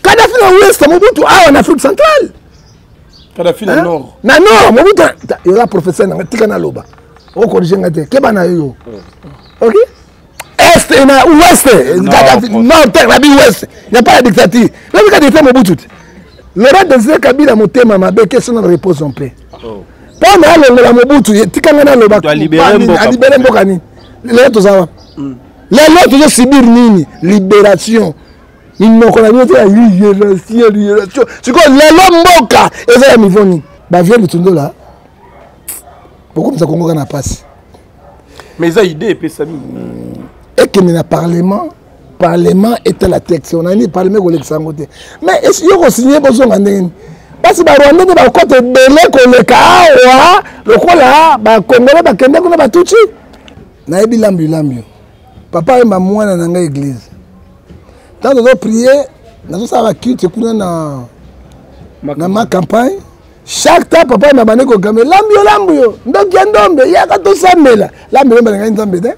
Kadhafi na ouest, Mobutu awa na Afrique centrale. Kadhafi na nord. Na nord, Mobutu eza professeur nanga tika naloba. Okorige nga te, keba na yo. Ok? Est et na ouest. Kadhafi nord te, nabi ouest. Il n'y a pas la dictature. Nabi ka dictature Mobutu te. Laurent Désiré Kabila motema mabe que son repose en paix. Oh. Mpo na alongola Mobutu, tika nga naloba. Alibere mboka nini? Lelo toza wapi? Lelo tozo subir nini? Libération. Minoko na bino te ya libération, libération. Sikoyo lelo mboka eza ya niveau nini? Ba vieux Lutundola bokomisa Kongo kaka na pasi. Mais eza idée epesami. Ekende na parlement, parlement etala texte on ani parlement ekolekisa yango te. Mais yo kosigne bozonga ndenge nini? Basi ba Rwandais nde bakota ebele koleka awa lokola ba Congolais bakende kuna batutsi. Nayebi lambi lambi. Papa ayemba mwana na ngai église. Ntango tozo prier, nazosala ba culte kuna na na ma campagne. Chaque temps papa ayemba bande kokame lambi yo lambi yo ndoki ya ndombe yaka tosambela lambi yo ngai nzambe te.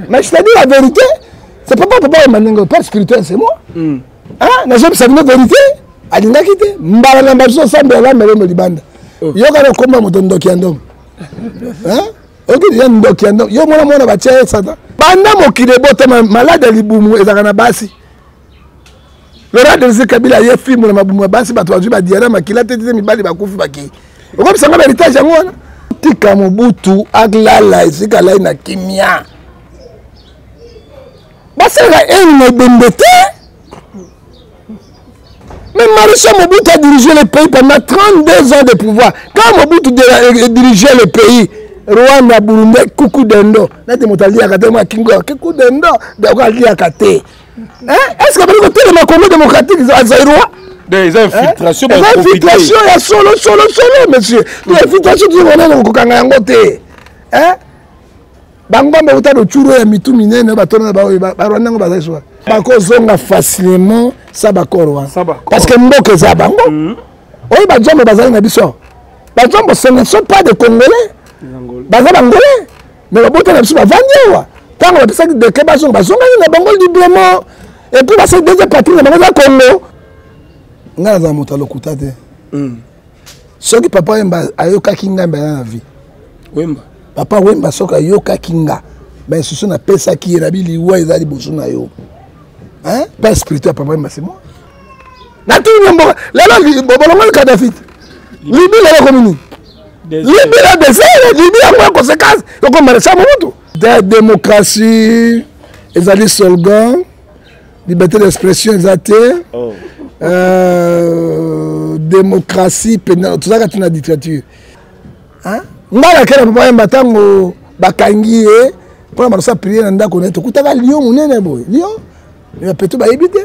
Mais je te dis la vérité, c'est papa papa ayemba ndenge père spirituel c'est moi. Hein, nazobisa bino vérité, alingaki te mbala na mbala tosambela lambi yo libanda. Yoka na komba moto ndoki ya ndombe. Hein? Oki deja ndoki ya ndoki yo mwana mwana batia ye satan banda mokili ebotama malade ya libumu ezalaka na basi. Laurent Désiré Kabila ye fimbo na mabumu ya basi, bato bazwi badiara makila te te, mibali bakufi bakei. Okobisa nga ba héritage yango wana. Tika Mobutu alala esika alali na kimia. Basalaka ene na ebembe te. Mais Maréchal Mobutu a dirigé le pays pendant 32 ans de pouvoir. Quand Mobutu dirigeait le pays, Rwanda, Burundi, Kuku Dendo, nati moto aliaka te, mwa kingo, Kuku Dendo, donc aliaka te. Hein? Est-ce que vous avez le Congo démocratique, Zaïrois? Eza infiltration, eza infiltration ya solo solo solo, monsieur. Infiltration toujours wana kokanga yango te. Hein? Bango bauta loturo ya mitu minene batona ba Rwanda yango bazali soa. Bakozonga facilement sa bakoro wana. Parce que mboka eza bango. Oyo ba Nzambe bazali na biso. Ba Nzambe ce ne sont pas des Congolais. Baza Bangolais. Mais babota na biso bavandi awa. Ntango bapesaki décret bazonga, bazongaki na bango librement. Et puis basali deuxième patrie na bango eza Congo. Ngai nazala moto ya lokuta te. Soki papa Wemba ayokaki ngai mbala na vie. Wemba. Papa Wemba soki ayokaki nga, ba instruction napesaki ye, nabi liwa eza liboso na yo. Hein? Père spirituel papa Wemba c'est moi. Natuni mboka lelo bolongoli Kadhafi. Libye lelo ekomi nini? Libye na désert, Libye yango ya conséquence ekoma Maréchal Mobutu. De démocratie ezali slogan, liberté d'expression eza te. Démocratie pena tozalaka ti na dictature. Hein? Ngai nakenda papa Wemba ntango bakangi ye mpona balosa priere na ndako na ye, tokutaka lion monene boye, lion ya peto bayebi te,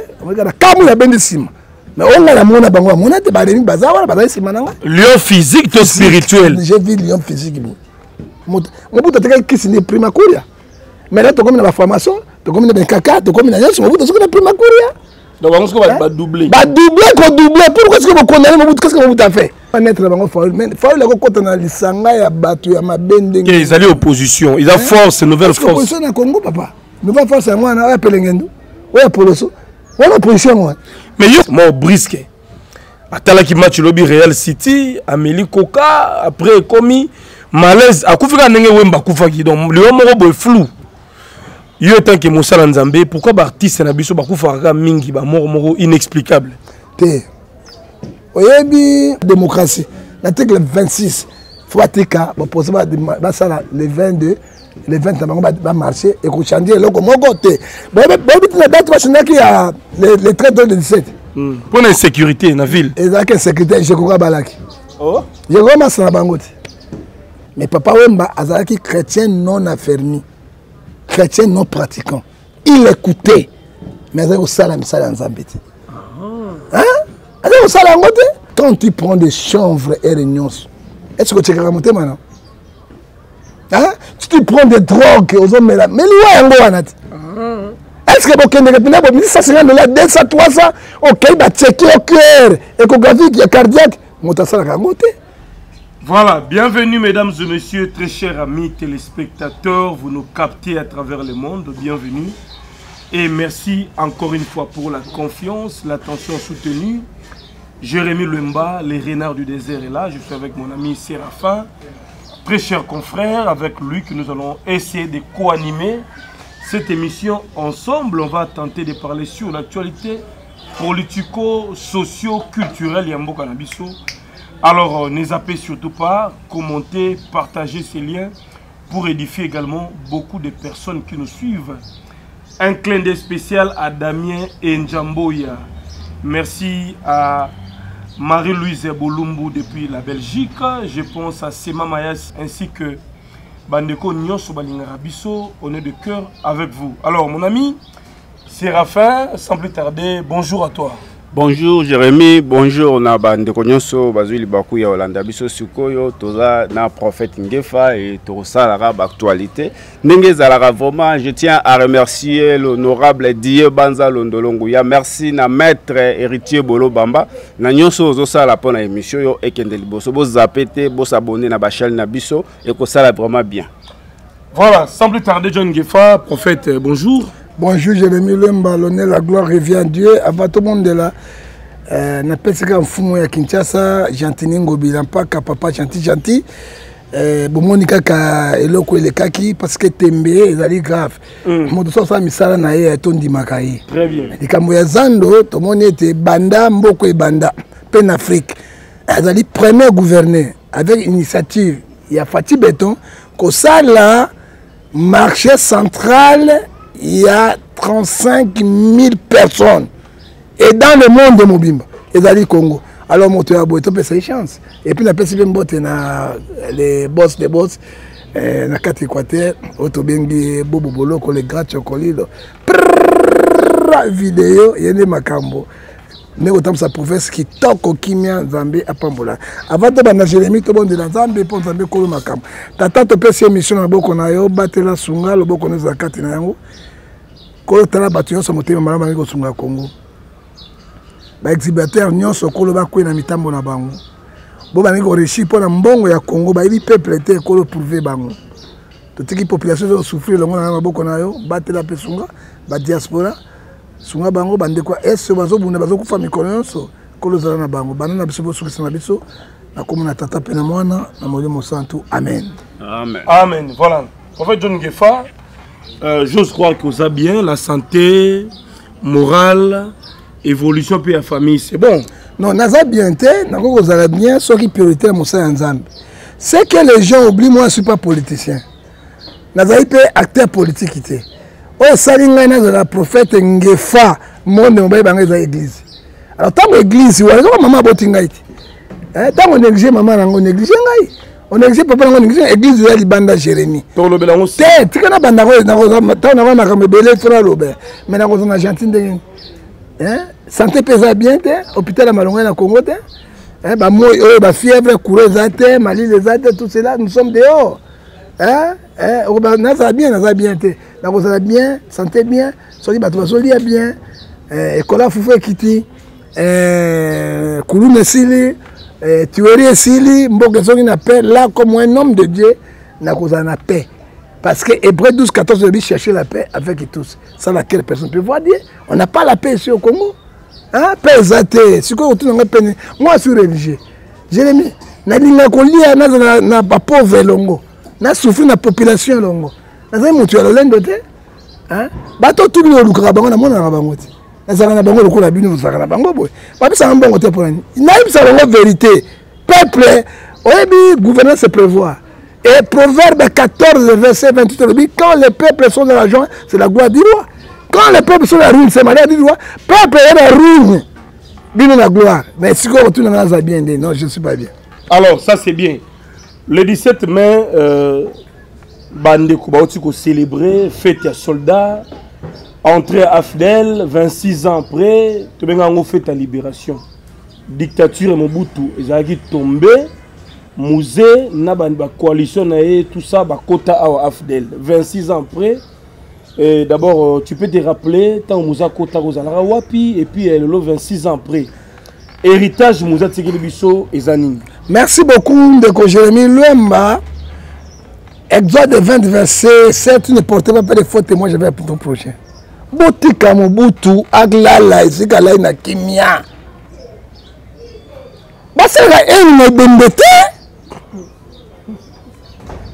na kamu ya bendi nsima. Mais oyo ngai namona bango bamona te, baremi baza wana bazali nsima na ngai. Lion physique to spirituel? J'ai vu lion physique boye. Mobutu atekaki kisi nde prima kuria. Mais là tokomi na ba formation, tokomi na benkaka, tokomi na nyonso, Mobutu soki na prima kuria. Donc bango soki ba doubler. Ba doubler ko doubler. Pourquoi est-ce que vous condamnez Mobutu? Qu'est-ce que Mobutu a fait? Ba mettre bango Fayulu. Mais Fayulu akokota na lisanga ya bato ya mabe ndenge. Ke ezali opposition, eza force, nouvelle force. Opposition na Congo papa. Nouvelle force yango wana oya Pelengendo, oya Poloso. Wana opposition yango wana. Mais yo mort brisque. Atalaki match lobi Real City, ameli Coca, après ekomi malaise, akufi kaka ndenge Wemba akufaki. Donc liwa moko boye flou. Yo tant que mosala Nzambe, pourquoi ba artiste na biso bakufaka kaka mingi ba mort moko inexplicable? Te. Oyebi démocratie, l'article 26, faut batika baposa basala le 22, le 20 na bango ba marché et ko changer eloko moko te. Boyebi tina date bachangeaki ya le 13 le 17. Mpo na insécurité na ville. Ezalaki insécurité, je crois balaki. Oh. Je crois masala bango te. Mais papa Wemba azalaki chrétien non affermi, chrétien non pratiquant. Il écoutait, mais azalaki kosala misala ya Nzambe te. Hein? Azalaki kosala yango te. Quand tu prends des chanvres et des nyonso, est-ce que tu as motema non? Hein? Tu te prends des drogues, ozomela, mais liwa yango wana te. Est-ce que bokendeke mpena bomisi 150 $, 200, 300, okei bacheki yo cœur, échographique ya cardiaque, moto asalaka yango te. Voilà, bienvenue mesdames et messieurs, très chers amis téléspectateurs, vous nous captez à travers le monde, bienvenue. Et merci encore une fois pour la confiance, l'attention soutenue. Jérémy Lumba, les renards du désert est là. Je suis avec mon ami Séraphin, très cher confrère, avec lui que nous allons essayer de co-animer cette émission ensemble. On va tenter de parler sur l'actualité politico, socio-culturelle ya mboka na biso. Alors, euh, ne zappez surtout pas, commentez, partagez ces liens pour édifier également beaucoup de personnes qui nous suivent. Un clin d'œil spécial à Damien Njamboya. Merci à Marie-Louise Bolumbu depuis la Belgique. Je pense à Sema Mayas ainsi que Bandeko Nyonso balingaka biso. On est de cœur avec vous. Alors, mon ami Séraphin, sans plus tarder, bonjour à toi. Bonjour Jérémy, bonjour na bandeko nyonso bazwi libaku ya kolanda biso sikoyo toza na prophète Ngefa et tokosalaka baactualité ndenge ezalaka vraiment je tiens à remercier l'honorable Die Banza Londolongo ya merci na maître héritier Bolo Bamba na nyonso ozosala mpo na émission oyo ekende liboso bozape te bosabonne na bachaîne na biso ekosala vraiment bien. Voilà, sans plus tarder, John Ngefa, prophète, euh, bonjour. Bonjour Jérémy Lemba, l'honneur, la gloire revient à Dieu. Avant tout le monde là, euh, napesaka mfumu ya Kinshasa, Gentini Ngobila mpaka papa gentil gentil. Euh, bomoni kaka eloko elekaki parce que tembe ezali grave mm. moto so asala misala na ye tondimaka ye likambo ya zando tomoni ete banda mboko ebanda mpe na afrique azali premier gouverneur avec initiative ya Fatih Beton kosala marché central ya 35 000 personnes et dans le monde mobimba ezali Congo alors moto ya boye topesa ye chance et puis napesi mpe mbote na les boss des boss eh, na kati équateur oyo tobengi bobo boloko le grand chocolilo video ye nde makambo ndenge kotambwisa province kitoko kimia nzambe apambola avant tobanda jeremi tobondela nzambe mpo nzambe ekolo makambo tata topesi emission na maboko na yo batela sunga loboko na ezala kati na yango kolo tala bato nyonso motema malamu balingi kosunga kongo baexhibiteur nyonso kolo bakwei na mitambo na bango bo balingi koreussi mpo na mbongo ya kongo bayebi peuple te kolo prouve bango totiki population ezosouffrir elongo na maboko na yo batela mpe sunga badiaspora sunga bango bandeko ya est bazobunda bazokufa mikolo nyonso nkolo ozala na bango banda na biso bosukisa na biso na kombo na tata mpe na mwana na molimo santu amen amen, amen. voilà prophète john ngefa euh, j'ose croire que oza bien la santé morale évolution mpe ya famille c'est bon non naza bien te nakoki kozala bien soki priorité ya mosala ya nzambe ce que les gens oublient moi je suis pas politicien nazali mpe acteur politique te oyo esali ngai nazala prophète ngefa monde mobali bango eza église alors ntango église wana ezoko mama aboti ngai te ntango eh, néglige mama nango néglige ngai onéglige papa nango néglige église eza libanda jérémie tolobela yango te tika na banda ntango nakoya makambo ebele fo nalobela mais nakozala na gentil ndenge nini santé mpe eza bien te hôpital ya malonga na congo te bamoi oyo bafièvre courant eza te malili eza te tout cela nous sommes dehors hein hein nazala bien naza bien te nakozala bien santé bien soki bato bazolia bien eh, ekola fufu ekiti eh, kuluna esili eh, tuerie esili mboka ezongi na paix là comme un homme de dieu nakozala na paix parce que hébreu 12 14 elobi chercher la paix avec tous sans laquelle personne peut voir dieu on n'a pas la paix ici au congo hein? paix eza te sikoyo otuna ngai pene moi suis religieux Jérémie, nalinga kolia nazala na bapauvre elongo nasouffrir na population elongo nazali moto ya lolendo te bato tu bino olukaka bango namonaka bango te nazalaka na bango lokola bino bozalaka na bango boye bapesaka mbongo te mpona nini nayebisa bango vérité peuple oyebi gouvernance prévoir et proverbe 14 verset 28 olobi quand les peuples sont dans la joie c'est la gloire du roi quand les peuples sont dans la ruine c'est malheur du roi peuple est na ruine bino na gloire mais sikoyo kotuna nga naza bien nde non je ne suis pas bien alors ça c'est bien le 17 mai euh, bandeko bauti kocélébrer fête ya soldat entrée à afdel 26 ans après tobenga yango fête ya libération dictature ya mobutu ezalaki tombe musée na bacoalition na ye tout ça bakota awa afdel 26 ans après Et d'abord, euh, tu peux te rappeler, tant Moussa Kota kozalaka wapi, et puis euh, lelo 26 ans après. Héritage Moussa atikeli biso eza nini? Merci beaucoup ndeko Jérémie Luemba. Exode 20 verset 7, ne portez pas de faux témoins, je vais pour ton prochain. Botika Mobutu alala esika alali na kimia. Basalaka haine na ebembe te.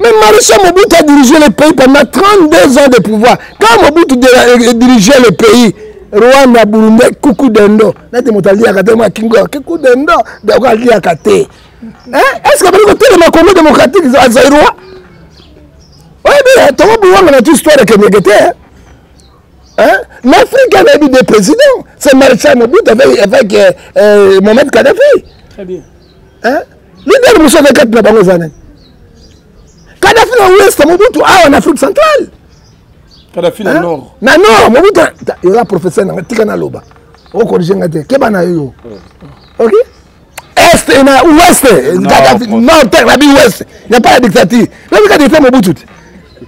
Mais Maréchal Mobutu a dirigé le pays pendant 32 ans de pouvoir. Quand Mobutu dirigeait le pays, Rwanda, Burundi, kuku dendo. Nati moto aliaka te, mwa kingo, kuku dendo, donc aliaka te. Hein? Est-ce que bali kotelema Congo démocratique Zaïrois? Oyebi, tongo buwanga na tu histoire ekendeke te. Hein? L'Afrique a eu des présidents. C'est Maréchal Mobutu avec Mohamed Kadhafi. Très bien. Hein? Leader mosusu azali kati na bango eza nani? Kadhafi na ouest, Mobutu awa na Afrique centrale. Kadhafi na nord. Na nord, Mobutu eza professeur nanga tika naloba. Okorige nga te, keba na yo. OK? Est et na ouest, Kadhafi nord te, nabi ouest. Il n'y a pas la dictature. Lobi ka dictature Mobutu te.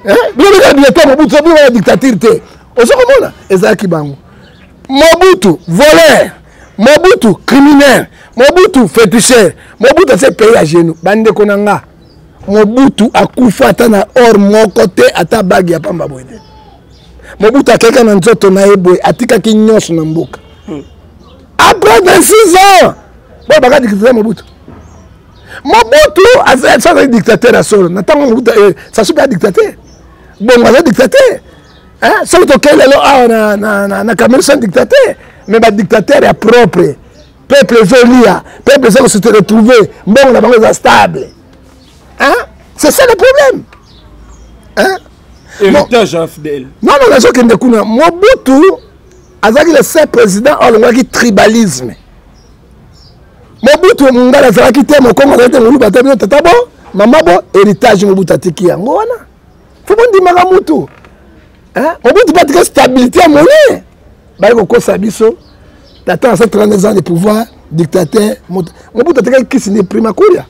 Hein? Lobi ka dictature Mobutu, lobi ka dictature te. Ozo komona ezalaki bango. Mobutu voleur. Mobutu criminel, Mobutu féticheur, Mobutu ase pays à genoux. Bandeko na nga, Mobutu akufa ata na or moko te, ata bague ya pamba boye te. Mobutu akeka na nzoto na ye boye, atikaki nyonso na mboka. Après 26 ans, boye baka dictateur Mobutu. Mobutu azali dictateur ya solo. Na ntango Mobutu Sassou mpe dictateur. Bongo aza dictateur. Hein? Soki tokei lelo awa na Cameroun sans dictateur, mais ba dictateur ya propre. Peuple ezolia, peuple eza ko se retrouver, mbongo na bango eza stable. Hein? C'est ça le problème. Hein? Héritage ya FDL. Non, non, nazokende kuna. Mobutu azalaki le seul président oyo alongwaki tribalisme. Mobutu mongala azalaki te, mokongo azalaki te, moluba te, bino tata bo, mama bo, héritage Mobutu atiki yango wana. Faut bondimaka mutu. Hein? Mobutu batika stabilité ya monnaie. Baye kokosa biso. Tata asa 32 ans de pouvoir, dictateur. Mobutu atikaki kisi ni prima kuria.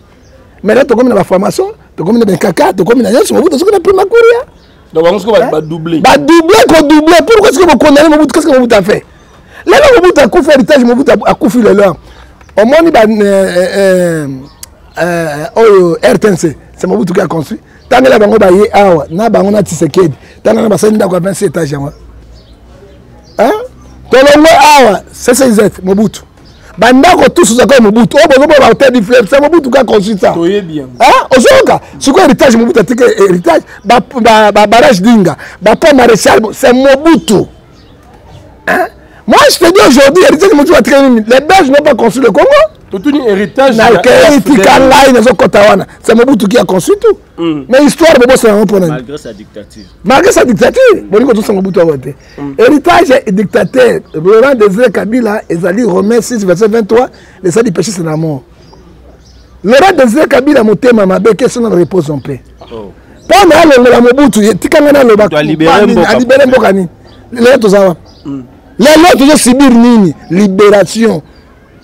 Maintenant tokomi na ba formation, tokomi na bekaka, tokomi na nyonso, Mobutu azoki na prima kuria. Donc bango sikoyo ba doubler. Ba doubler ko doubler. Pourquoi est-ce que vous condamnez Mobutu? Qu'est-ce que Mobutu a fait? Lelo Mobutu akufi héritage, Mobutu akufi lelo. Omoni ba oyo RTNC, c'est Mobutu qui a construit. Tangela bango ba ye awa na bango na Tshisekedi. Tangela basali ndako ya 27 étages yango. Hein? Tolongwe awa CCZ Mobutu. Bandako tous ozaka Mobutu. Oyo bozo ba hôtel du fleuve, c'est Mobutu qui a construit ça. Toyebi yango. Hein? Ozoka, sikoyo héritage Mobutu atika héritage ba ba barrage d'Inga, ba pont maréchal, c'est Mobutu. Hein? Moi je te dis aujourd'hui, héritage Mobutu atika nini? Les Belges n'ont pas construit le Congo. Totuni héritage na tika ngai nazokɔta wana, c'est Mobutu qui a construit tout. Mais histoire bobosana yango mpona nini? Malgré sa dictature. Malgré sa dictature, bolingi kotosa Mobutu awa te. Héritage dictateur Laurent Désiré Kabila ezali Romains 6 verset 23, le sang du péché c'est la mort. Laurent Désiré Kabila motema mabe, que son repose en paix. Mpo na alongola Mobutu, tika ngai naloba, alibere mboka nini? Lelo toza wapi? Lelo tozosibir nini? Libération.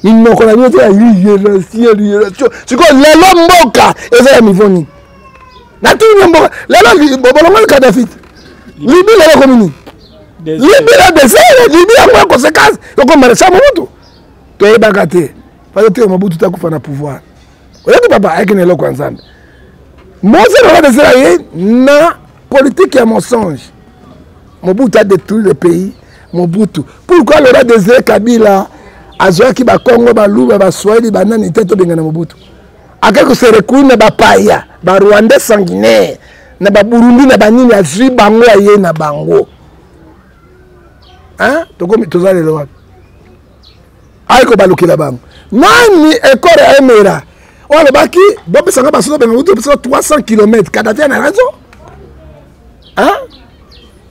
Minoko na bino te ya libération, libération. Sikoyo lelo mboka eza ya niveau nini? Natuni mboka lelo bolongoli Kadhafi te. Libye lelo ekomi nini? Libye na désert, Libye yango ya conséquence ekoma Maréchal Mobutu. Toyebaka te. Parce que Mobutu takufa na pouvoir. Oyebi papa ayaki na eloko ya Nzambe. Mose Laurent Désiré ye na politique ya mensonge. Mobutu a détruit le pays. Mobutu. Pourquoi Laurent Désiré Kabila azwaki ba Congo, ba Luba, ba Swahili, ba nani te tobengana Mobutu? Akaki ko se recourir na ba paya, ba Rwandais sanguinaire, na ba Burundi, na ba nini, azwi bango aye na bango. Hein? Tokomi toza lelo wapi? Ayi kobalukela bango. Nani ekore ya Emera? Oyo alobaki bopesanga basoda benga Mobutu, bopesanga 300 kilomètres. Kadhafi na raison. Hein?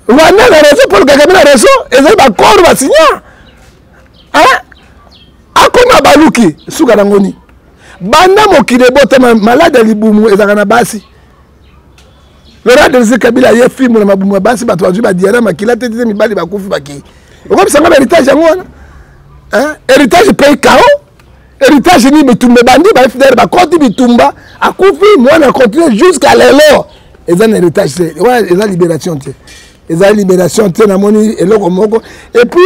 Rwanda na raison, Paul Kagame na raison, ezali ba accord ba signa. Hein? Akoma baluki suka nango nini? Banda mokili ebotama malade ya libumu ezalaka na basi. Laurent Désiré Kabila ye fimbo na mabumu ya basi, bato bazwi ba diarrhée makila te te, mibali bakufi bakei. Okomisa nga ba héritage yango wana? Hein? Héritage pays chaos. Héritage ni bitumba ebandi, ba FDR bakoti bitumba, akufi mwana continue jusqu'à lelo. Eza na héritage te. Wana eza libération te. Eza libération te, namoni eloko moko. Et puis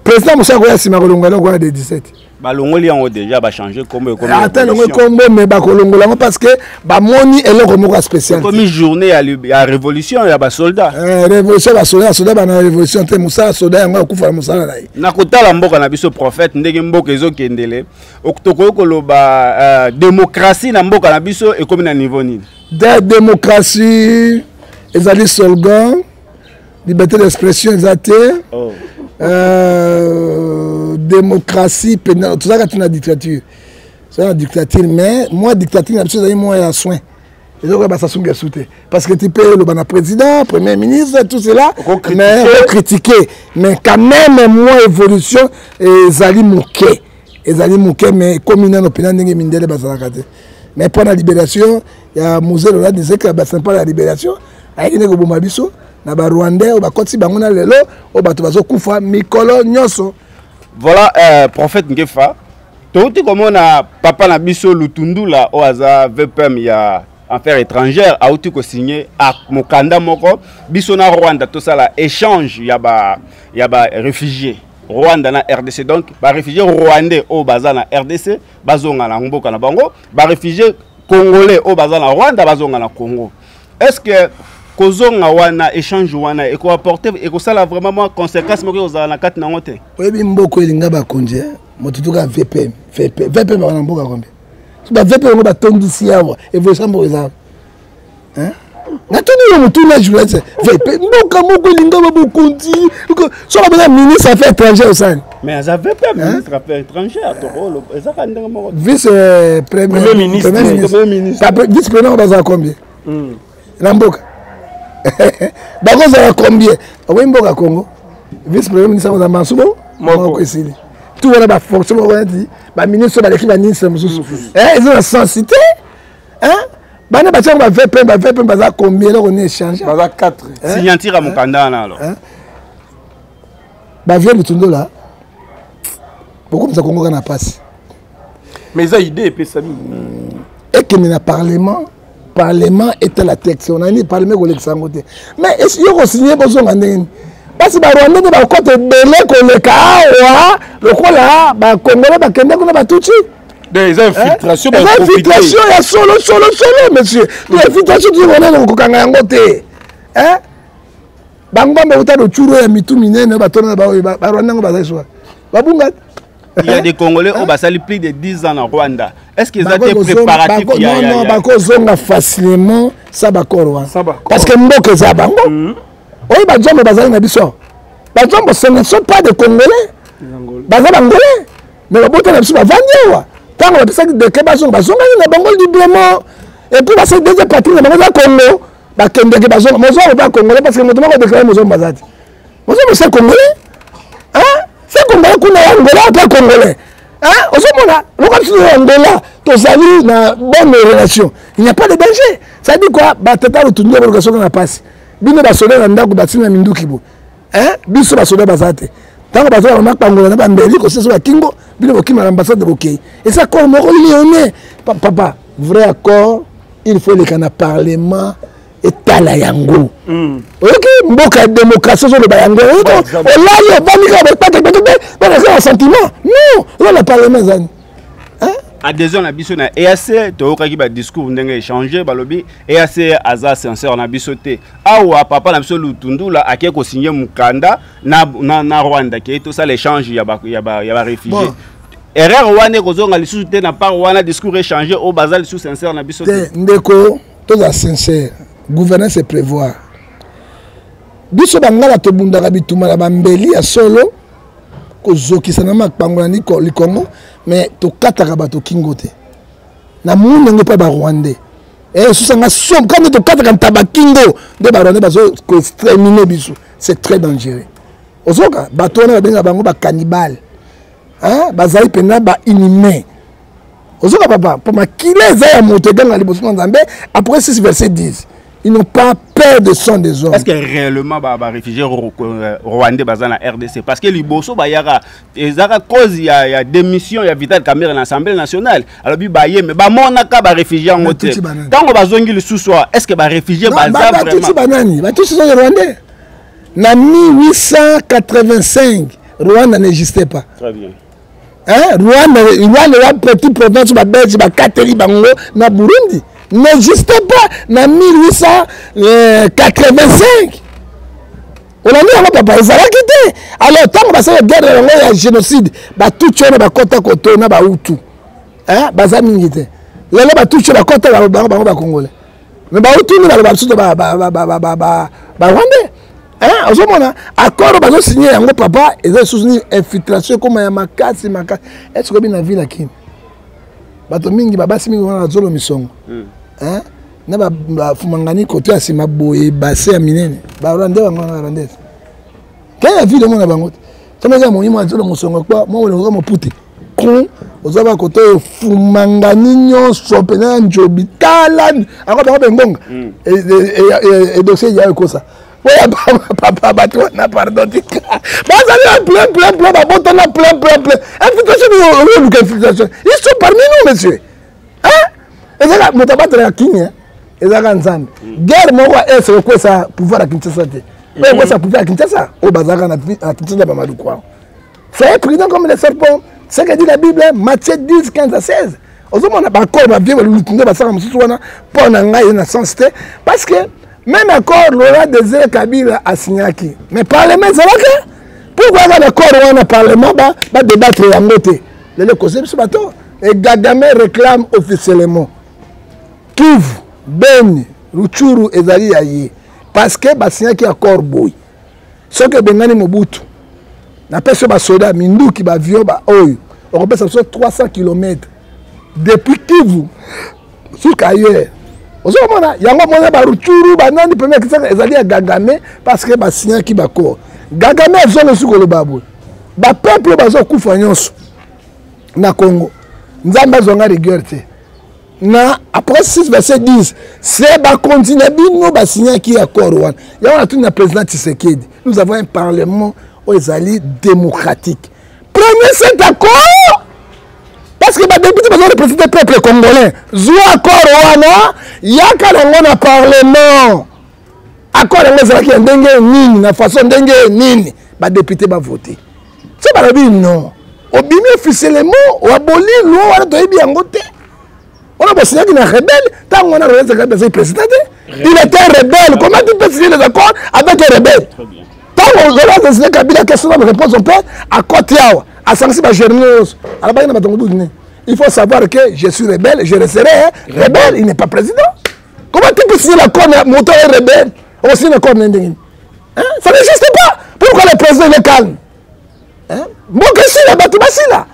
président Moussa akoya nsima kolonga eloko wana de 17. Balongoli yango déjà, bachange kombo, ekomi ata elongo kombo, mais bakolongola yango parce que bamoni eloko moko ya spécial. Ekomi journée ya révolution ya basoldat. Eh, révolution ya basoldat, basoldat bana révolution te, mosala soldat yango akufa na mosala na ye. Na kotala mboka na biso, prophète, ndenge mboka ezokendele, tokoki koloba démocratie na mboka na biso ekomi na niveau nini? De démocratie ezali slogan, liberté d'expression eza te. Oh. Démocratie mpenza, tozalaka ti na dictature, toza na dictature, mais mwa dictature na biso ezali mwa ya soin, ezokoya baSassou Nguesso te, parce que tu peux oloba na président, premier ministre, tout cela, mais critiquer, mais quand même mwa évolution ezali moke, ezali moke, mais ekomi nano mpenza ndenge mindele bazalaka te. Mais mpo na libération ya Mzee Laurent Désiré Kabila, ya libération, ayaki nde koboma biso na Barwandais oyo bakotisi bango na lelo oyo bato bazokufa mikolo nyonso. Voilà, prophète Ngefa, touti komona papa na biso Lutundula oyo aza VPM ya affaires étrangères, auti kosigne mokanda moko, biso na Rwanda tosala échange ya ba réfugiés Rwanda na RDC. Donc baréfugiés rwandais oyo baza na RDC bazonga na mboka na bango, baréfugiés congolais oyo baza na Rwanda bazonga na Congo. Est ce que kozonga wana, échange wana, ekoapporte, ekosala vraiment mwa conséquence moko ekozala na kati nango te? Oyebi, mboka elinga bakonzi, moto tuka VPM, VPM, VPM baka na mboka combien? Ba VPM yango batondisi awa, évolution mboka eza? Natuni yo motuna, journaliste. VP, mboka moko elinga babokonzi, soki abenga ministre affaires étrangère, osani? Mais aza VPM, ministre affaires étrangères, ezaka ndenge moko. Vice premier ministre. Vice premier bazala combien na mboka? Bakozala combien? Okoyi mboka Congo, vice premier ministre akozala masubo moko, esili. Tu wana bafonction moko neti baministre baleki baministre mosusu, eza na sens te. Bana batiango ba VPM, ba VPM baza combien? Eloko ni échange? Baza 4. Signature ya mokanda wana alors? Bavieux Lutundola, bokomisa Kongo kaka na pasi. Mais eza idée epesami. Ekende na parlement, parlement etala texte. Onani parlement ekolekisa yango te, mais yo kosigne, bozonga ndenge nini? Mpasi Barwandais nde bakota ebele koleka awa, lokola Bakongole bakende kuna Batutsi. Eza infiltration. Eza infiltration ya solo solo solo, monsieur. Infiltration tozokona kokanga yango te. Bangombe uta locuro ya mitu minene, batona Barwandais yango bazali soa babunga. Il y a des Congolais oyo basali plus de 10 ans na Rwanda. Est ce que eza te préparatif? Ya non, bakozonga facilement sa bakoro wana, parce que mboka eza bango. Oyo Banzombo bazali na biso, Banzombo, ce ne sont pas des Congolais, baza Bangolais, mais babota na biso, bavandi awa. Ntango bapesaki décret bazonga, bazongaki na bango librement. Et puis basali deuxième patrie na bango eza Congo, bakendeke, bazonga. Mozombo ba Congolais, parce que moto moko déclare Mozombo aza te. Mozombo c'est congolais, hein, c'est congolais kuna ya Angola mpe congolais. Ozomona lokola biso ya Angola tozali na bonne relation, il n'y a pas de danger. Ça dit quoi? Batata Lutundu boluka soki na pasi, bino basoda na ndako batina minduki bo, biso basoda baza te. Ntango baza bamapangola na bambeli kosesa bakingo, bino bokima na ambassade, bokei. Eza accord moko lyonnais, papa. Vrai accord, il faut eleka na parlement, etala yango. Oyoki? Mboka ya démocratie ozoloba yango, olali, obandi kaka bepakepeke banaka na sentiment. Non, oza na parlement, ezani. Adhésion na biso na EAC, toyokaki badiscours ndenge échange, balobi EAC aza sincère na biso te. Awa papa na biso Lutundula ake kosigne mokanda na Rwanda ke tosala échange ya baréfugiés. Bon. Erreur wana ekozonga lisusu te na part wana, discours échange oyo baza lisusu sincère na biso te? Ndeko, toza sincère. Gouverner, c'est prévoir. Biso Bangala tobundaka bitumba na bambeli ya solo, kozokisa na mapango na likongo, mais tokataka bato kingo te. Na muni yango mpe Barwandais esusanga som kande, tokataka ntaba kingo nde Barwandais bazo koextermine biso. C'est très dangereux. Ozoka bato wana babengaka bango bacannibale, bazali mpenza bainhumain. Ozoka papa, mpo makila eza ya moto, eganga liboso na Nzambe. Après 6 verset 10, ils n'ont pas peur de sang des hommes. Est-ce que réellement ba réfugiés rwandais baza na RDC? Parce que liboso bayaka, ezaka cause ya démission ya Vital Kamerhe na Assemblée nationale. Alobi baye, mais bamonaka ba réfugiés yango te. Tango bazongi lisusu, est-ce que ba réfugiés baza vraiment? Batutsi banani? Batutsi sont rwandais. Na 1885, Rwanda n'existait pas. Très bien. Hein? Rwanda, Rwanda eza petit province babelge bakateli bango na Burundi n'existait pas na 1885. Olandi yango papa, ezalaki te. Alors ntango basala guerre na bango ya génocide, batutsi wana bakɔta koto na bahutu, hein? Baza mingi te lelo. Batutsi bakɔta bango, bango bacongolais, mais bahutu nde baloba biso barwandais. Ozomona accord bazosigne yango papa, eza lisusu nini? Infiltration ekoma ya makasi makasi. Est-ce oyebi na ville ya Kini bato mingi, babasi mingi wana bazolo misongo na bafumangani koto ya nsima boye, base ya minene, barwandais bango wana, barwandais ke ya ville omona bango te. Soki eza moyimo azolo mosongo kwa mwa olingoka mopute kon oza bakoto oyo fumangani nyonso mpena ya njobi. Tala ako bango bengonga edossier ya ekosa oya papa. Bato wana, pardon, tika, bazali na plein plein plein, babotana plein plein plein. Infiltration, oluka infiltration, ils sont parmi nous, monsieur. Ezaka moto abatelaka Kini, ezalaka Nzambe. Guerre moko ese okwesa pouvoir ya Kinshasa te, oyo ekwesa pouvoir ya Kinshasa, oyo bazalaka na Kinshasa, bamaluku awa. Soyez prudent comme les serpents, ce que dit la Bible, Matthieu 10, 15 à 16. Ozomona baaccord bavie balulutu nde basala mosusu wana. Mpo na ngai na sens te, parce que même accord Laurent Désiré Kabila asignaki, mais parlement ezalaka. Pourquoi kaka na accord wana parlement badébattre yango te? Lelo ekoze biso bato. Et Kagame réclame officiellement Kivu, Beni, Rutshuru ezali ya ye, parce que basignaki accord boye: soki ebengani Mobutu, napesi yo basoda, minduki, baavion, baoyo okopesa biso 300 km depuis Kivu jusqu'à ailleurs. Ozomona yango, mona baRutshuru, banani pene Kisaka ezali ya Kagame, parce que basignaki baaccord. Kagame azonga soki koloba boye, bapeuple bazokufa nyonso na Congo, Nzambe azwanga rigueur te. Na après 6 verset 10, c'est bakonzi na bino basignaki accord wana. Yango natuni na président Tshisekedi: nous avons un parlement oyo ezali démocratique, prenez cet accord, parce que badéputé bazo représenter peuple congolais. Zwa accord wana, yaka nango na parlement. Accord yango ezalaki ya ndenge nini, na façon ndenge nini? Badéputé bavote. So balobi non, obimi officiellement, oaboli loi wana, toyebi yango te. Wana bosignaki na rebelle. Ntango wana Laurent Kabila azali président te, il était rebelle. Comment tu peux signer les accords avec un rebelle? Ntango Laurent Désiré Kabila, question na réponse, on peut akoti awa, asangisi bagénéraux nyonso, alobaki na bato mobutu nini? Il faut savoir que je suis rebelle, je resterai rebelle. Il n'est pas président. Comment tu peux signer l'accord na moto est rebelle? Okosigne accord na ndenge nini? Ça n'existe pas. Pourquoi le président, il est calme? Mboka esila, bato basila,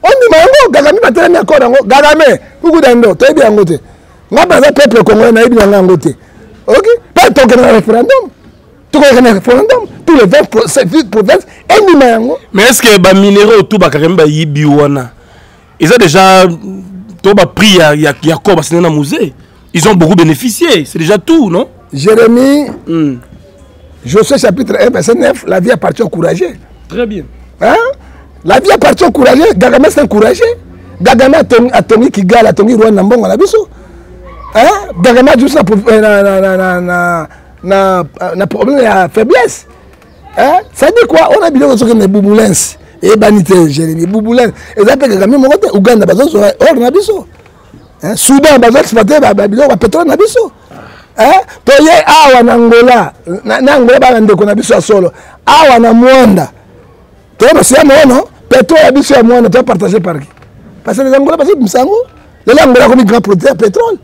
ondima yango. Kagame batelemi accord yango. Kagame kukudando, toyebi yango te. Nga mpe aza peuple congolais, nayebi nanga yango te. Ok, mpe tokende na référendum, tokoleka na référendum, tous les 20 provinces endima yango. Mais est ce que baminerais oyo bakakami bayibi wana eza déjà to baprix ya corps basine na musée, ils ont beaucoup bénéficié, c'est déjà tout, non? Jérémie, Josué chapitre 1 verset 9, la vie appartient au courageux. Très bien. Hein? La vie appartient au courageux. Kagame, c'est un courageux. Kagame atongi Kigali, atongi Rwanda, mbongo na biso. Hein? Kagame ajusi na problème ya faiblesse. Hein? Ça dit quoi? On a biloko soki na bubulens eyebani te. Jérémie, bubulens eza mpe Kagame moko te. Uganda bazozwa or na biso, Soudan bazo exploite biloko bapétrole na biso. Toye awa na Angola, na Angola bana ndeko na biso ya solo. Awa na Mwanda toye basiya mono pétrole ya biso ya Mwanda topartage par qui? Parce que les Angola bazobimisa yango. Lelo Angola akomi grand producteur ya pétrole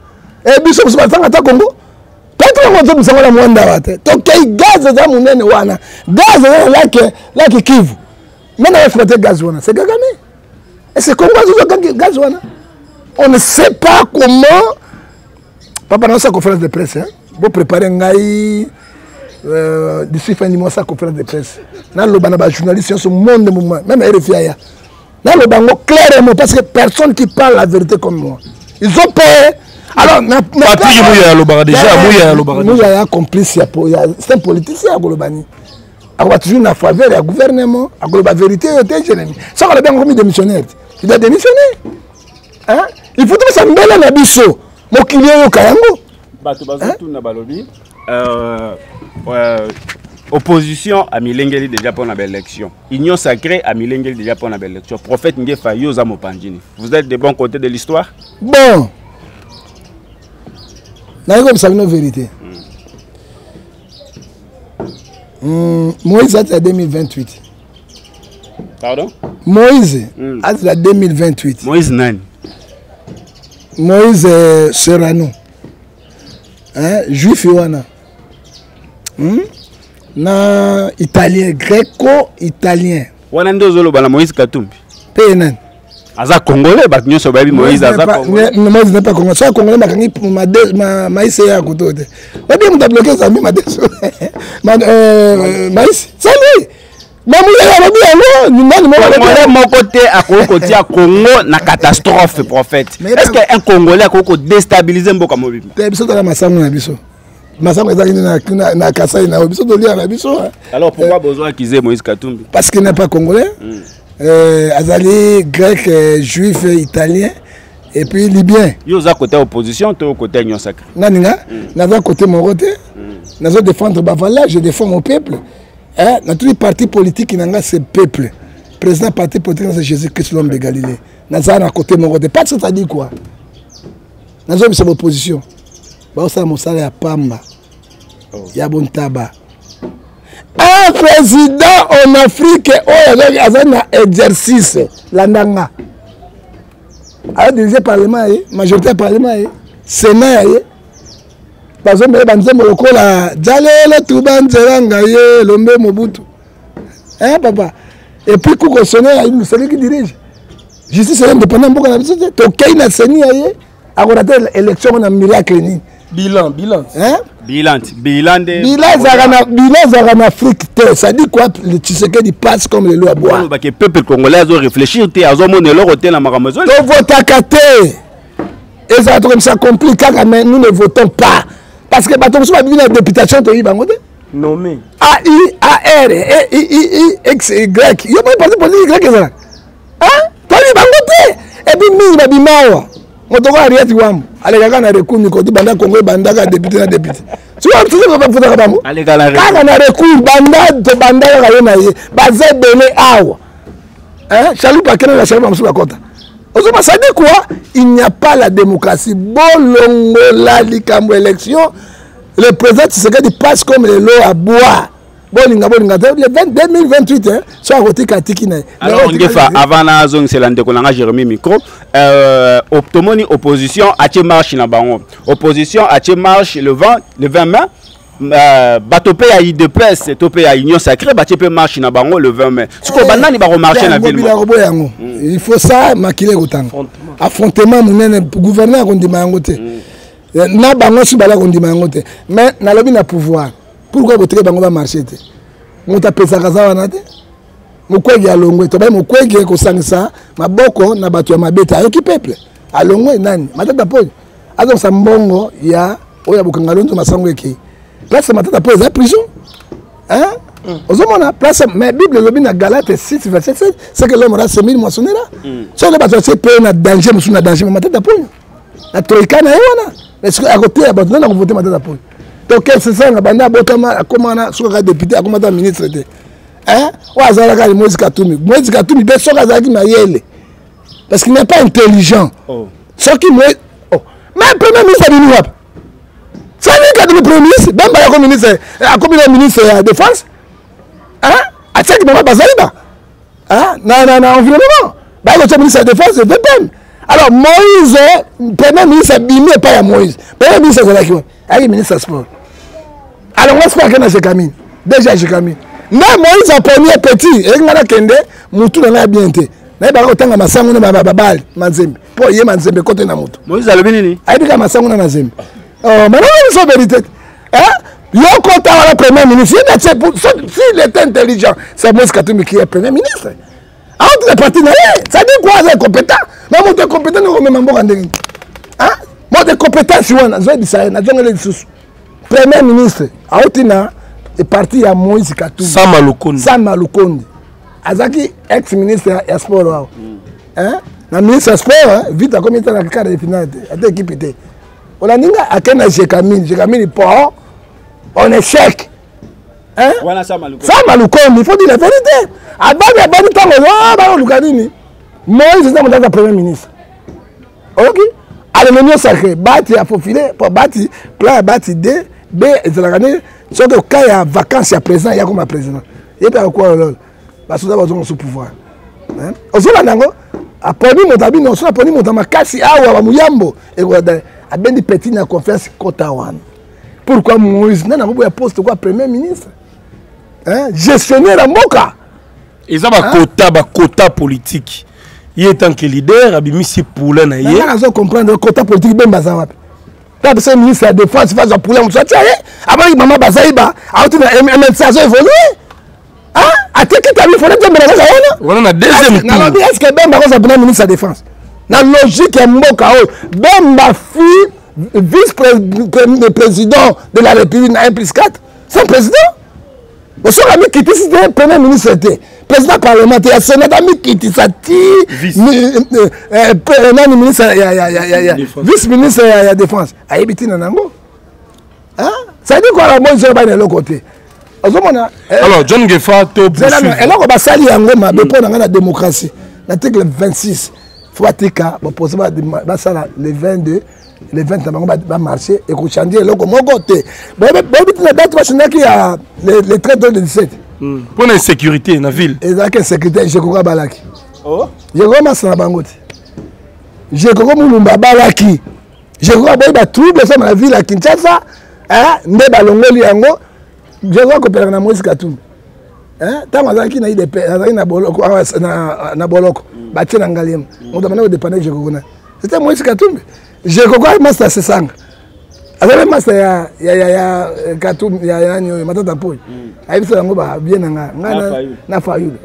e biso mosusu batanga ata Congo pétrole yango tozobimisa yango na Mwanda awa te. Tokei, gaz eza monene wana, gaz eza na lake Kivu. Nani aexploite gaz wana? C'est Kagame. Et c'est Congo azozwa gaz wana. On ne sait pas comment. Papa, naosala conférence de presse, hein? Bo préparé ngai d'ici fin du mois sa conférence de presse, naloba na bajournaliste nyonso monde moment, même RFI aya, naloba yango clairement, parce que personne qui parle la vérité comme moi, ils ont peur. Alors Patrick Mouya alobaka déjà, Mouya alobaka. Mouya ya complice ya, c'est un politicien. Akoloba nini? Akoba toujours na faveur ya gouvernement. Akoloba vérité oyo te. Jérémi, soki alobi yango, komi démissionnaire te, il doit démissionner, hein? Il faut topesa mbele na biso, mokili oyoka yango. Bato bazotuna, balobi Opposition amilengeli déjà pour l'élection. Union sacrée amilengeli déjà pour l'élection. Prophète Ngefa Yoza Mopandjini. Vous êtes de bon côté de l'histoire? Bon. Naye koyebisa bino vérité. Moïse azela 2028. Pardon? Moïse azela 2028. Moïse nani? Moïse Serrano. Hein, juif wana. Na italien, greco-italien. Wana nde ozoloba na Moïse Katumbi. Pe nani? Aza congolais, bato nyonso bayebi Moïse aza congolais. Moïse n'est pas congolais. Soki congolais bakangi maïs ya koto te. Oyebi moto abloke Zambie madeso. Maïs, c'est lui. Mamuyaka alobi yango nani moko alobi Congolais moko te akoki kotia Congo na catastrophe, prophète. Est-ce que un Congolais akoki kodéstabiliser mboka mobimba? Te, biso tala masango na biso. Masango ezalaki na Kasai na biso tolia na biso. Alors pourquoi besoin accuser Moïse Katumbi? Parce qu'il n'est pas congolais. Azali grec, juif, italien et puis libyen. Yo oza côté opposition to côté union sacrée? Nani nga? Naza côté moko te. Nazo défendre Bavala, je défends mon peuple. Hein, dans tous les partis politiques nanga c'est peuple. Président parti politique c'est Jésus-Christ l'homme de Galilée. Naza na côté moko te. Parce que ça dit quoi? Nazo bisa opposition. Ba osala mosala ya pamba. Ya bontaba. Un président en Afrique oyo aza na exercice landanga. A dirigé parlement ye, majorité ya parlement ye, sénat ya ye. Bazombele banzembo lokola jalele tuba nzela ngai ye Lombe Mobutu. Hein papa. Et puis kuko sonner ya celui qui dirige. Justice est indépendant mboka na biso te. Tokei na seni ya ye akorate élection na miracle nini? Bilan, bilan. Hein? Bilan, bilan de Bilan ezalaka na, bilan ezalaka na Afrique te. Ça dit quoi? Le Tshisekedi passe comme le loup à bois. Ba ke peuple congolais azo réfléchir te, azo mona eloko te na makambo ezo. To votaka te. Ezalaka comme ça compliqué kaka, mais nous ne votons pas. Parce que bato mosusu babimi na députation toyebi bango te. Nommé. A I A R E I I I X Y. Yo moi parti politique Y ezalaka. Hein? Toyebi bango te. Et puis mingi babima awa. Moto ko Ariette Wambo alekaka na recours mikoti banda Congo ebandaka député na député. Soki soki bafutaka bango. Aleka na recours. Kaka na recours banda tobanda kaka ye na ye. Baza ebele awa. Hein? Chaloupe akende na chaloupe mosusu bakota. Ozoma, ça dit quoi? Il n'y a pas la démocratie. Bolongola likambo élection. Le président Tshisekedi passe comme le lot à boire. Bolinga, bolinga, le 2028, hein, soit à côté Katiki, na. Alors, Ngefa, avant la zone, c'est l'andeko nanga Jérémy Micro. Optomoni opposition a marche na bango. Opposition a marche le 20 mai. Bato pe ya UDPS, to pe ya Union Sacrée, bato pe marche na bango le 20 mai. Siko banani ba remarcher na ville. Mobila robo yango. Il faut ça makile kotanga. Affrontement munene gouverneur kondima yango te. Na bango si bala kondima yango te. Mais na lobi na pouvoir. Pourquoi botere bango ba marcher te? Moto apesaka za wana te. Mukwege alongwe, to ba mukwege kosangisa maboko na bato ya mabeta ayoki peuple. Alongwe nani? Matata Ponyo. Azongisa mbongo ya oyo ya bokanga lonzo masango eke. Place Matata Ponyo eza prison. Hein? Ozomona place mais Bible elobi na Galate 6 verset 7, c'est que l'homme aura semé, il moissonnera. Soki bato batie pe na danger, mosusu na danger, mais Matata Ponyo. Na troika na ye wana. Est-ce que à côté ya bato nani akovote Matata Ponyo? Donc c'est ça na banda abotama akoma na soki kaka député akoma ta ministre te. Hein? Oyo azalaka ni Moïse Katumbi. Moïse Katumbi pe soki azalaki mayele. Parce qu'il n'est pas intelligent. Oh. Soki Moïse, oh. Mais premier ministre abimi wapi? C'est lui qui a devenu premier ministre. Bemba ya ministre, akomi na ministre ya défense. Hein? Atiaki mama Bazaliba. Hein? Na, na, na environnement. Ba ko ministre ya défense, VPM. Alors Moïse, premier ministre abimi epai ya Moïse. Premier ministre azalaki wapi? Ayaki ministre ya sport. Alors moi sport akende na Gécamine. Déjà Gécamine. Mais Moïse a premier petit, et nga nakende mutu na nga bien te. Nayebaka kotanga masango na babali manzembe. Po ye manzembe kote na mutu. Moïse alobi nini? Ayebi kaka masango na mazembe. Oh, mais non, non, vérité. Hein? Yo kota wana premier ministre, ye na tse pour s'il était intelligent, c'est Moïse Katumbi qui est premier ministre. Entre les partis na ye, ça dit quoi, c'est compétent. Mais moto compétent ndeko mema mboka ndenge. Hein? Moto compétent si wana, zoyebisa ye, nazongela lisusu. Premier ministre auti na parti ya Moïse Katumbi. Sama Lukonde. Sama Lukonde. Azaki ex-ministre ya sport awa. Hein? Na ministre ya sport, hein? Vite akomi ta na quart de finale te, ata équipe te. Olandi nga akende na Gécamine, Gécamine port en échec. Wana Sama Lukonde. Sama Lukonde, il faut dire la vérité. Abandi abandi ntango baoluka nini? Moïse eza moto aza premier ministre. Oyoki? Alelo sacré, bati ya faufile, po bati plan ya bati D, B ezalaka nde soki oka ya vacances ya président ya koma président. Ye mpe akokuwa lolo. Basoda bazonga sous pouvoir. Ozolanda yango? Aponi moto abino, soki aponi moto makasi awa ba muyambo, abendi petit na confiance kota wana. Pourquoi Moïse nani akoboya poste kwa premier ministre? Hein? Gestionnaire ya mboka. Eza ba quota, ba quota politique. Ye tant que leader abimisi poulain na ye. Nanga nazo comprendre quota politique Bemba za wapi? Ta biso ministre ya défense faza poulain moto atia ye. Abaki mama Bazaiba, auti na MNC azo évoluer. Hein? Ateki tabi fona tembela kaka wana. Wana na deuxième tour. Nalobi est-ce que Bemba akoza mpena ministre ya défense? Na logique ya mboka oyo, Bemba fut vice-président de la République na 1 plus 4, c'est un président. Osoka amikitisi te premier ministre te, président parlement te, ya Sénat amikitisa ti nani ministre ya vice-ministre ya défense. Ayebi tina nango. Hein? Ça dit quoi la moise bana eloko te. Ozomona Alors John Ngefa to poursuivre. Eloko basali yango mabe mpo na nga na démocratie. L'article 26 faut batika bopose basala le 22 le 20 na bango bamarché ekochange eloko moko te. Boyebi tina date bachangeaki ya le 13 le 17. Mpo na insécurité na ville. Ezalaki insécurité, Jekoko abalaki. Jekoko masala bango te. Jekoko Mulumba abalaki. Jekoko aboyi ba trouble sama na ville ya Kinshasa, nde balongoli yango. Jekoko akopelaka na Moïse Katumbi. Ntango azalaki na IDP, azalaki na boloko, awa, na boloko, batie na Ngaliema. Moto abanda kodépendre Jekoko na. C'était Moïse Katumbi. Jekoko ayi master Sesanga. Azalaki master ya Katumbi, ya nani oyo, Matata Mpoyi. Ayebisa yango ba bien na nga. Nga na Fayulu.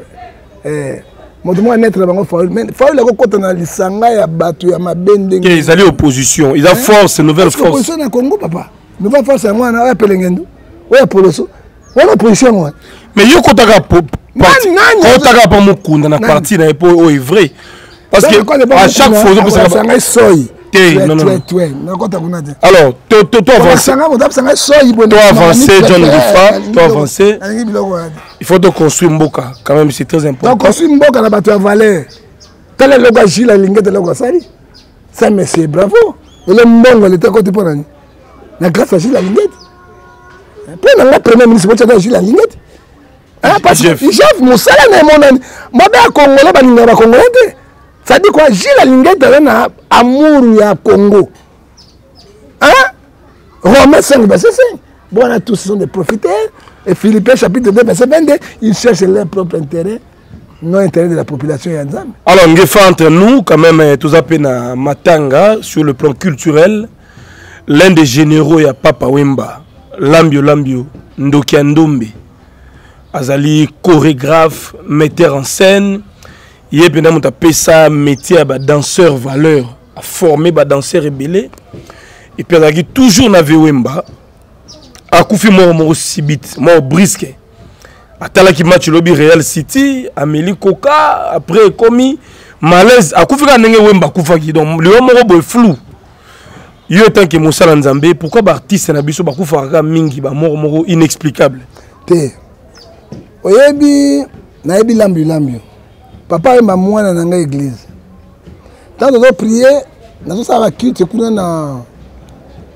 Moto moko anetre na bango Fayulu. Mais Fayulu akokota na lisanga ya bato ya mabe ndenge. Ke ezali opposition, eza force, nouvelle Parce que force. Opposition na Congo, papa. Nouvelle force yango wana, oyo Pelengendo, oyo Poloso. Wana opposition yango wana. Mais yo kotaka po parti, Nani, nani? kotaka pa mokunda na Nani? parti na ye po oyo est vrai. Parce que Donc, quand le bon à chaque mokunda, fois, ozo akolakisa pesaka ngai soyi. Te, Tue, non, non, tue, non. tue. Nakota kuna te. Alors, to, to, to avancer. Akolakisa ngai, moto apesa ngai soyi boye, To na avancer, mami, John tue, Ngefa, tue, to nalingi biloko, avancer. nalingi biloko wana te. Il faut te construire mboka, quand même, c'est très important. Donc, construire mboka na bato ya valeur. Tala eloko ya Gilles Alingete, eloko asali. Ça, monsieur, bravo. Ele mbongo, ele te koti mpo na nini? Na grâce à Gilles Alingete. Mpo na nga premier ministre, botia na Gilles Alingete. Hein, parce que Jeff. Jeff mosala na emonani. Mabe ya Congolais, balingaka ba Congolais te. Ça dit quoi? Gilles Alingete aza na amour ya Congo. Hein? Romains 5, verset 5. Bon, on a tous sont des profiteurs. Et Philippiens chapitre 2, verset 22, ils cherchent leur propre intérêt, non intérêt de la population ya Nzambe. Alors, Ngefa, entre nous, quand même, tous appelés na Matanga, sur le plan culturel, l'un des généraux ya Papa Wemba, Lambio Lambio, Ndoki Ndombe, azali chorégraphe, metteur en scène, ye pena moto apesa métier ya ba danseur valeur, a formé ba danseur ebele, et puis azalaki toujours na Wemba, akufi mort moko subite, mort brisque. Atalaki match lobi Real City, ameli Coca, après ekomi malaise, akufi kaka ndenge Wemba akufaki, donc liwa moko boye flou. Yo tant que mosala Nzambe, pourquoi ba artiste na biso bakufaka kaka mingi, ba mort moko inexplicable? Te. Oyebi, nayebi lambi lambi. Papa ayemba mwana na ngai église. Tant tozo prier, nazosala ba culte kuna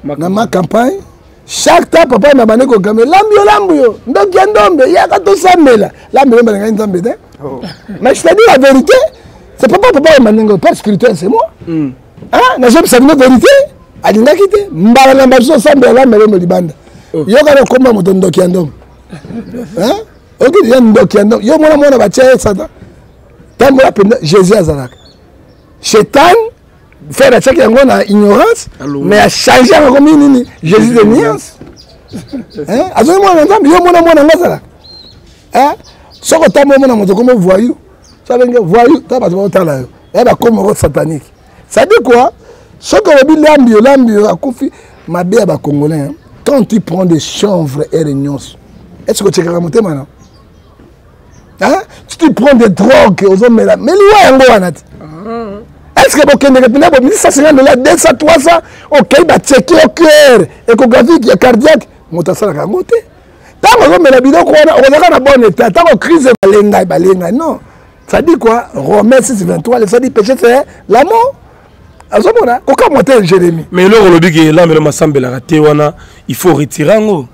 na ma campagne. Chaque temps papa ayemba bande kokame lambi yo, lambi yo, ndoki ya ndombe, yaka tosambela. Lambi yo, ngai Nzambe te. Mais je te dis la vérité, c'est papa, papa ayemba ndenge, père spirituel c'est moi. Hein, nazobisa bino vérité, alingaki te. Mbala na mbala biso osambela lambi yo libanda. Yoka na komba moto ndoki ya ndombe. Hein? Oki ya ndoki ya ndombe. Yo mwana mwana batia ye Satan. Tambola mpenza Jésus azalaka. Satan frère atiaki yango na ignorance, Allô. mais a changé yango komi nini? Jésus de nuance. Hein? Azongi mwana Nzambe, yo mwana mwana ngo azalaka. Hein? Soko tambola mwana moto komo voyou. So abenge voyou, ta bato baotala yo. Ya ba komo moko satanique. Ça dit quoi? Soki olobi lambi yo, lambi yo, akufi, mabe ya ba Congolais, hein? Quand tu prends des chanvres et des nyonso, est-ce que tu as motema non? Hein? Tu te prends des drogues, ozomela, mais liwa yango wana te. Est-ce que bokendeke mpena bo 150 dollars, 200, 300, okei ba checker au cœur, échographique ya cardiaque, moto asalaka yango te. Ntango ozomela biloko wana, okozalaka na bon état. Ntango crise, balengai balengai, non, ça dit quoi? Romain 6 23, le ça dit péché, c'est la mort. Azomona kokamwa te, Jérémie. Mais eloko olobi ke elambelo masambelaka te wana, il faut retirer yango.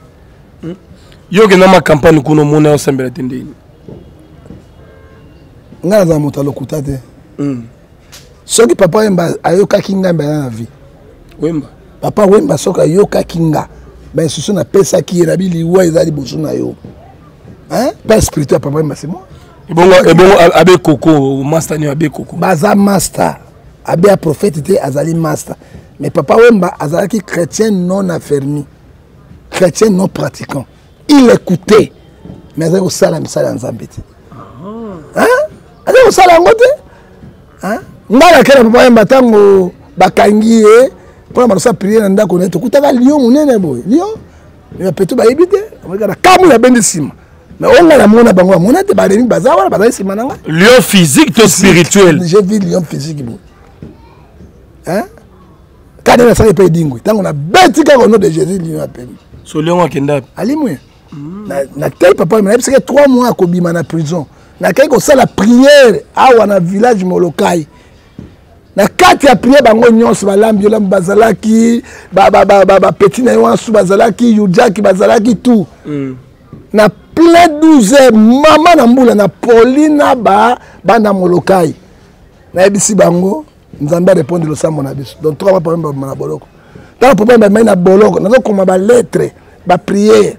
Yo okenda ma campagne kuna, omona osambela te ndeni? Ngai nazala moto alokuta te. Soki Papa Wemba ayokaki ngai, mbela na vie. Wemba. Papa Wemba, soki ayokaki nga, bainstruction napesaki ye, nabi liwa eza liboso na yo. Père spirituel Papa Wemba, c'est moi. Ebongo abe koko, master ni abe koko? Baza master. Abe ya prophète te, azali master. Mais Papa Wemba azalaki chrétien non affermi, chrétien non pratiquant. Il écoutait, mais azali kosala misala ya Nzambe te. Azali kosala yango te. Ngai nakei na Papa Wemba ntango bakangi ye mpona balosa prière na ndako na ye. Tokutaka lion monene boye, lion bapeto bayebi te na kamu nabendi nsima. Mais oyo ngai namona, bango bamona te. Baremi baza wana, bazali nsima na ngai. Lion physique to spirituel? J'ai vu lion physique boye. Kade nasali mpe edingwe, ntango nabeti kaka au nom de Jésus, lion apemi. So lion akenda? Alimwe. Natei Papa, nayebisaki 3 mois akobima na prison. Nakei kosala prière awa na village Molokai. Na kati ya prière, bango nyonso balambi olambi bazalaki, bapeti na ye wana su bazalaki, yujaki bazalaki, tout. Na plein 12 heures, mama na mbula na poli na bana Molokai, nayebisi bango Nzambe arépondre losambo na biso. Donc 3 mois, papa babima na boloko. Ntango papa bamai na boloko, nazokoma balettre, baprière.